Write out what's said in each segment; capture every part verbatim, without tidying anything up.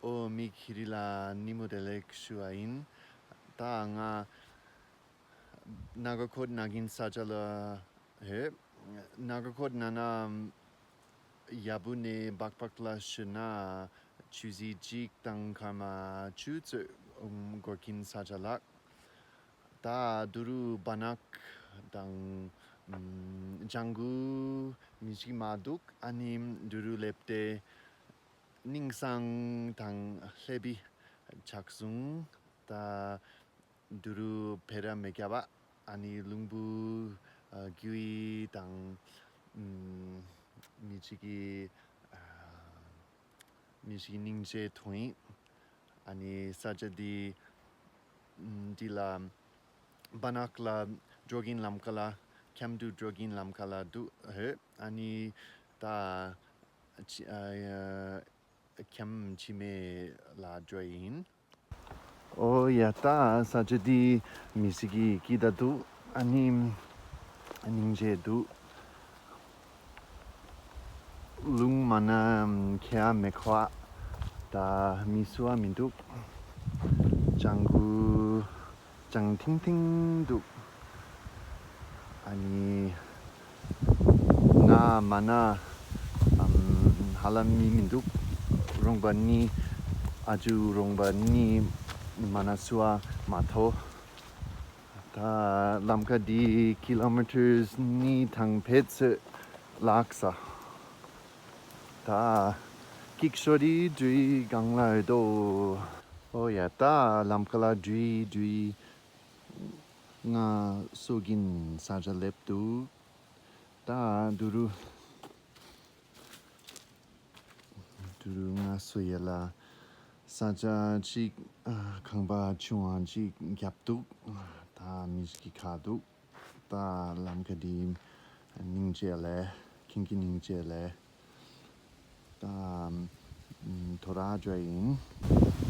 ཨོ་མིག་ཧི་རི་ལ་ནི་མོ་ཏེ་ལེགས་ཞུ་ཨིན། ཏ་ང་ནཱ་ག་ཁོད་ནཱ་གིན་ས་ཇ་ལ་ཧེ། ནཱ་ག་ཁོད་ནཱ་ན་ཡ་བུ་ནེ་བག་བག་ལ་ཤུ་ན་ཆུ་ཟི་ཅིག་དང་ཁ་མ་ཆུ་ཚོད་གོར་གིན་ས་ཇ་ལགས། ཏ་དུ་རུ་བ་ནག་དང་ཇང་གུ་མི་ཞིག་མ་དུག། ཨ་ནི་དུ་རུ་ལེབ་ཏེ་ནིང་སང་དང་ལེབ་བི་ཆག་སུང་། ཏ་དུ་རུ་ཕེ་ར་མེ་གྱ་བ་ཨ་ནི་ལུང་བུ་གྱུ་ཡི་དང་མི་ཞིག་གི་མི་ཞིག་གི་ནིང་ཇེ་ཐོང་ཨིན། ཨ་ནི་ས་ཇ་དི་དི་ལ་བ་ནག་ལ་དྲོ་གིན་ལམ་ཁ་ལ་ཁྱམ་དུ་དྲོ་གིན་ལམ་ཁ་ལ་དུག་ཧེ། ཨ་ནི་ཏ་ཁྱམ་ཕྱི་མེ་ལ་དྲོ་ཨིན། ཨོ་ཡ་ཏ་ས་ཇ་དི་མི་ཞིག་གི་ཀི་ཏ་དུག། ཨ་ནི་ནིང་ཇེ་དུག། ལུང་མ་ན་ཁྱ་མེ་ཁོ་ཏ་མི་སུ་བ་མི་དུག། ཇང་གུ་ཇང་ཐིང་ཐིང་དུག། ཨ་ནི་ང་མ་ན་ཧ་ལམ་མི་མི་དུག། རོང་བ་ནི་ཨ་ཇུ་རོང་བ་ནི་མ་ན་སུ་བ་མ་ཐོ། ཏ་ལམ་ཁ་དི་ཀི་ལོ་མི་ཊར་ནི་དང་ཕེད་ཚོད་ལགས་ས། ཏ་ཀིག་ཤོ་རི་དུ་རི་གང་ལ་ཡོད་དོ། ཨོ་ཡ་ཏ་ལམ་ཁ་ལ་དུ་རི་དུ་རི་ང་སོ་གིན་ས་ཇ་ལེབ་དུག། ཏ་དུ་རུ་དུ་རུ་ང་སོ་ཡ་ལ་ས་ཇ་ཅིག་ཁང་པ་ཆུང་ང་ཅིག་གྱབ་དུག། ཏ་མི་ཞིག་གི་ཁ་དུག། ཏ་ལམ་ཁ་དི་ནིང་ཇེ་ལེ་ཁིང་གི་ནིང་ཇེ་ལེ། ཏ་ཐོ་ར་ཇོ་ཨིན།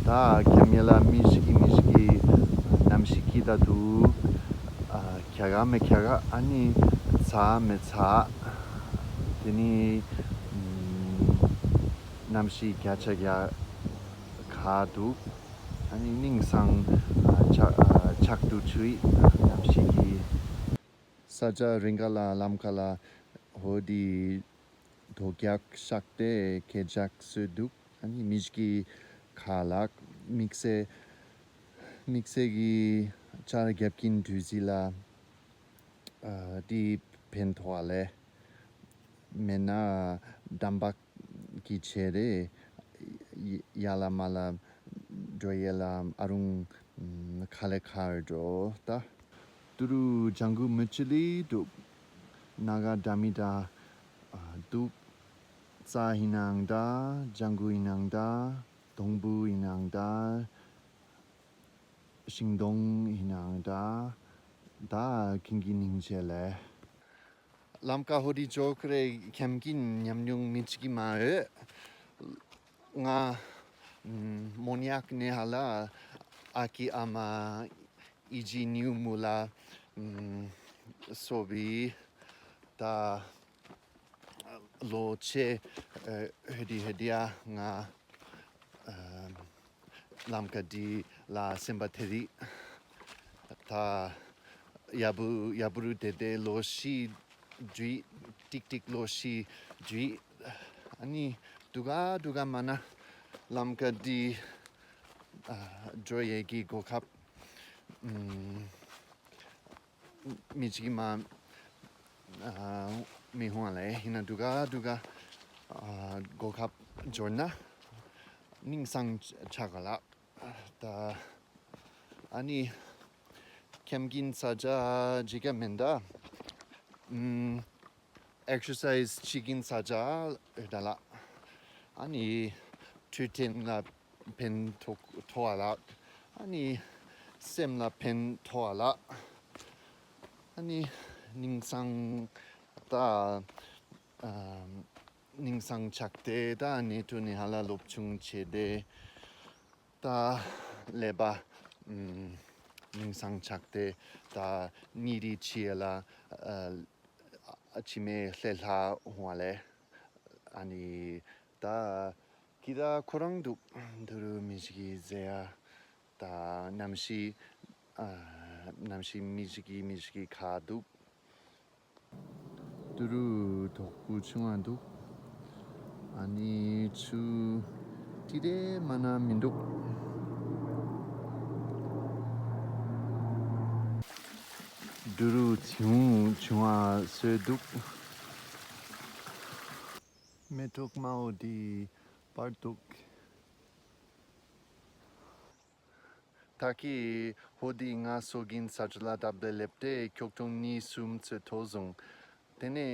ཏ་ཁྱམ་ཡ་ལ་མི་ཞིག་གི་མི་ཞིག་གི་ནམ་ཞིག་གི་ཏ་དུག། ཁྱ་ག་མེ་ཁྱ་ག་ཨ་ནི་ཚ་མེ་ཚ། ཏེ་ནི་ནམ་ཞིག་གྱ་ཆ་གྱ་ཁ་དུག། ཨ་ནི་ནིང་སང་ཆག་དུག་ཆུ་ཡི་ནམ་ཞིག་གི། ས་ཇ་རིང་ག་ལ་ལམ་ཁ་ལ་ཧོ་དི་ཐོ་གྱག་ཤག་ཏེ་ཁེ་ཇག་སུ་དུག། ཨ་ནི་མི་ཞིག་གི་ཁ་ལག་མིག་སེ་མིག་སེ་གི་ཆར་གྱབ་གིན་དུས་ཟི་ལ་ཏི་ཕེན་ཐོ་ཨ་ལེ། མེ་ན་དམ་བག་གི་ཆེ་རེ་ཡ་ལ་མ་ལ་དྲོ་ཡ་ལ་ཨ་རུང་ཁ་ལེ་ཁ་དྲོ་ཏ། དུ་རུ་ཇང་གུ་མུ་ཅི་ལི་དུག། ནཱ་ག་དྲ་མི་དྲ་དུག། ཙ་ཧི་ནང་དྲ་ཇང་གུ་ཧི་ནང་དྲ་དོང་བུ་ཧི་ནང་དྲ་ཤིང་དོང་ཧི་ནང་དྲ་ཏ་ཁིང་གི་ནིང་ཇེ་ལེ། ལམ་ཁ་ཧོ་དི་ཇོ་ཁ་རེ་ཁྱམ་གིན་ཉམ་ཉུང་མི་ཅིག་གི་མ་ཨེ། ང་མོན་ཡག་ནེ་ཧ་ལ་ཨ་ཀི་ཨ་མ་ཨི་ཇི་ནིའུ་མུ་ལ་སོ་བི་ཏ་ལོ་ཆེ་ཧེ་དི་ཧེ་དི་ཡ་ང་ལམ་ཁ་དི་ལ་སེམས་པ་ཐེ་རི་ཏ་ཡ་བུ་ཡ་བུ་རུ་ཏེ་ཏེ་ལོ་ཤི་ཇུ་ཡི་ཏིག་ཏིག་ལོ་ཤི་ཇུ་ཡི། ཨ་ནི་དུ་ག་དུ་ག་མ་ན་ལམ་ཁ་དི་ཨ་དྲོ་ཡེ་གི་གོ་ཁབ་ཨམ་མི་ཅིག་མ་ཨ་མི་ཧུང་ཨ་ལེ་ཧི་ན་དུ་ག་དུ་ག་ཨ་གོ་ཁབ་ཇོར་ན་ནིང་སང་ཆ་ག་ལ། ཏ་ཨ་ནི་ཁྱམ་གིན་ས་ཇ་ཇི་ག་མེན་ཏ་ཨམ་ཨེག་སར་སའིཛ་ཅི་གིན་ས་ཇ་ཨེ་ཏ་ལ། ཨ་ནི་ཐུ་ཐེན་ལ་ཕེན་ཐོ་ཐོ་ཨ་ལ། ཨ་ནི་སེམས་ལ་ཕེན་ཐོ་ཨ་ལ། ཨ་ནི་ནིང་སང་ཏ་ཨམ་ནིང་སང་ཆག་ཏེ་ཏ་ནེ་ཏུ་ནེ་ཧ་ལ་ལོབ་ཆུང་ཆེ་ཏེ་ཏ་ལེ་བ་ཨམ་ནིང་སང་ཆག་ཏེ་ཏ་ནི་རི་ཆི་ཡ་ལ་ཨ་ཨ་ཆི་མེ་ལྷེ་ལྷ་ཧུང་ཨ་ལེ། ཨ་ནི་ཏ་ ཀི་ད་ཁོ་རང་དུག། ཏུ་རུ་མི་ཞིག་གི་ཟེར་ཡ་ད་ནམ་ཞིག་ཨ་ནམ་ཞིག་མི་ཞིག་གི་མི་ཞིག་གི་ཁ་དུག། ཏུ་རུ་ཐོག་པུ་ཆུང་ང་དུག། ཨ་ནི་ཆུ་ཏི་རེ་མ་ན་མི་དུག། ཏུ་རུ་ཆུང་ཆུང་ང་སོ་དུག། མེ་ཏོག་མའོ་དི་པར་དུག། ཏ་ཀི་ཧོ་དི་ང་སོ་གིན་ས་ཅུ་ལ་ཏབ་ལེ་ལེབ་ཏེ་ཁྱོག་ཐོང་ནི་སུམ་ཚེ་ཐོ་ཟུང་། ཏེ་ནེ་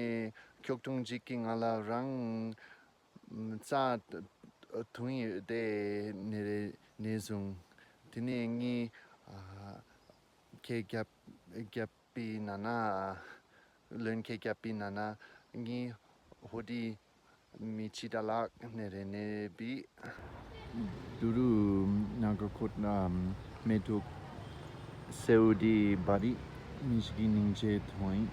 ཁྱོག་ཐོང་ཇིག་གི་ང་ལ་རང་ཙ་ཐུང་ཡོད་ཏེ་ནེ་རེ་ནེ་ཟུང་། ཏེ་ནེ་ངི་ཨ་ཁེ་གྱབ་གྱབ་པི་ན་ན་ལོན་ཁེ་གྱབ་པི་ན་ན་ངི་ཧོ་དི་མི་ཅི་ཏ་ལག་ནེ་རེ་ནེ་བི། ཏུ་རུ་ནག་ཁོད་ན་མེ་ཏོག་སེའུ་དི་བ་རི་མི་ཞིག་གི་ནིང་ཅེ་ཐོང་ཨིན།